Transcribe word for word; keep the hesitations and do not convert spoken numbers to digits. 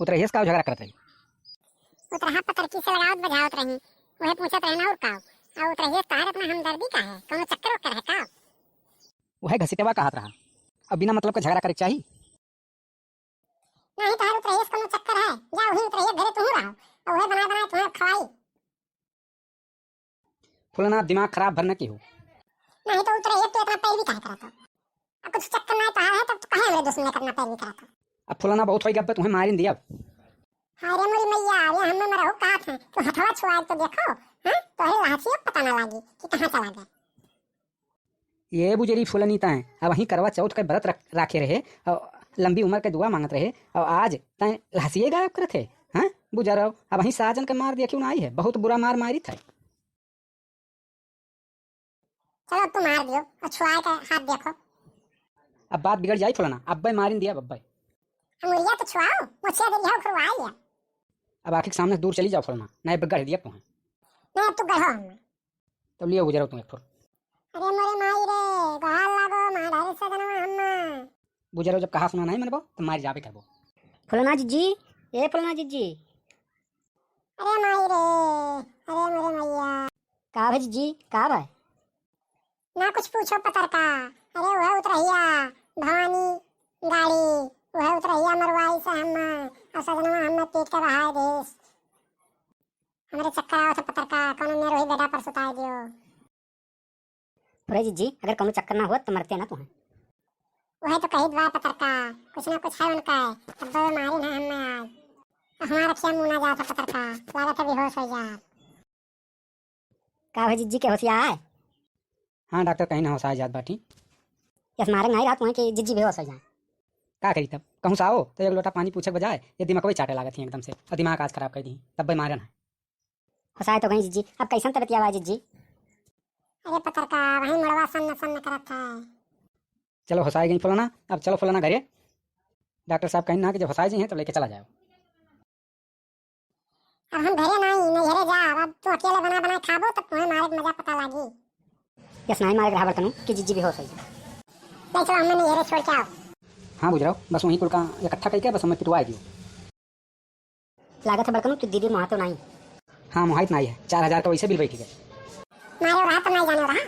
उतरहिया से का झगड़ा करत रही? उतरहा पतरकी से लगावत बझावत रही, उहे पूछत रहे ना और का। आ उतरहिया से तोहार अपना हमदर्दी का है, कौनो चक्कर वक्कर है का? उहे घसीटवा कहत रहा, अब बिना मतलब के झगड़ा करे के चाही? नहीं, तोहार उतरहिया से कौनो चक्कर है? जा वही उतरहिया के घरे तुहूँ रहो, और उहे बनाए बनाए तुम्हें खवाई। फुलना, दिमाग खराब भर न की हो। नहीं तो उतरहिया, तू इतना पैरवी काहे करत हो? अब कुछ चक्कर नहीं तोहार है, तब तू काहे हमरे दुश्मन के इतना पैरवी करत हो? अब फुलना, बहुत होई गब्बे, तुम्हें मारिन दिया। हाय रे मोरी मैया, अरे हमें मरहु कहत है, तू हथवा छुआ के तो देखो, हैं? तोहरे लहसियो पता ना लागी कि कहाँ चला गए। ये बुजरी फुलनी तैं, अब वहीं करवा चौथ के व्रत रख-, राखे रहे, और लंबी उम्र के दुआ मांगत रहे, और आज तैं लहसिए गायब करत है, हैं? बुजरव, अब वहीं साजन के मार दिया क्यों ना आई है, बहुत बुरा मार मारी था। चलो, अब तू मार दियो और छुआ के हाथ देखो। अब बात बिगड़ जाई फुलना, अब्बे मारिन दिया अब्बे। अंगुरिया तो छुआओ, मुछिया दे लिया, उखड़वा लिया। अब आँखी के सामने से दूर चली जाओ फुलना, नहीं अब गढ़ दिया तुम्हें। नहीं, अब तू गढ़ो हमें। तब लियो बुजरव तुम एक फुल। अरे मोरे माई रे, गोहार लागो, मार डारे सजनवा हम्मा। बुजरव जब कहा सुना नहीं मनबो, तो मार जाबे करबो। फुलना जिज्जी, ए फुलना जिज्जी। अरे माई रे, अरे मोरे मैया। का भा जिज्जी, का भा? ना कुछ पूछो पतरका। अरे वह उतरहिया, भवानी गाड़ी, वह उतरहिया मरवाई से हम्मा, और सजनवा हम्मा पीट के बहाय देस। हमरे चक्कर आवत है पतरका, कौनो मेर वही बेडा पर सुताए दियो। अरे जिज्जी, अगर कौनो चक्कर ना होत तो मरते ना तुहें। वही तो कहित बा पतरका, कुछ ना कुछ है उनका, अब दो मारिन है हमें आज। अब हमारा रखिया मुँह ना जात है पतरका, लागत है बेहोश हो जात। का भा जिज्जी के होशिया है? हाँ डॉक्टर, कहीं ना होशिया जात बाटी। यस मारे नहीं रात वहीं के जिज्जी बेहोश हो जाए। का करी तब, कहूँ से आओ तो एक लोटा पानी पूछे के बजाय ये दिमागवे चाटे लागत ही एकदम से, और दिमाग आज खराब कर दी, तब्बे मारन है। होसाए तो गई जिज्जी, अब कैसन तबीयत बा जिज्जी? अरे पतरका, वही मुड़वा सन्न सन्न करत है। चलो होसाए गई फुलना, अब चलो फुलना घरे। डॉक्टर साहब कहीं ना कि जब होसाए जी हैं तो लेके चला जाओ। अब हम घरे नहीं, नैहरे जा, अब तू अकेले बना बनाए खाबो तब तुम्हें मारे के मजा पता लागी। यस नहीं मारे के रहा बर्तनू कि जिज्जी बेहोश हो जाए। ले चलो, हमें नैहरे छोड़ के आओ। हाँ बुजरव, बस वहीं कुल का इकट्ठा करके बस हमें पिटवा दियो। लागत है बड़कनू, तू दीदी मोहातो नाही। हाँ, मोहाइत नाही है। चार हजार का वैसे बिल बैठ गए। मारे रहा तो नाही जाने रहा,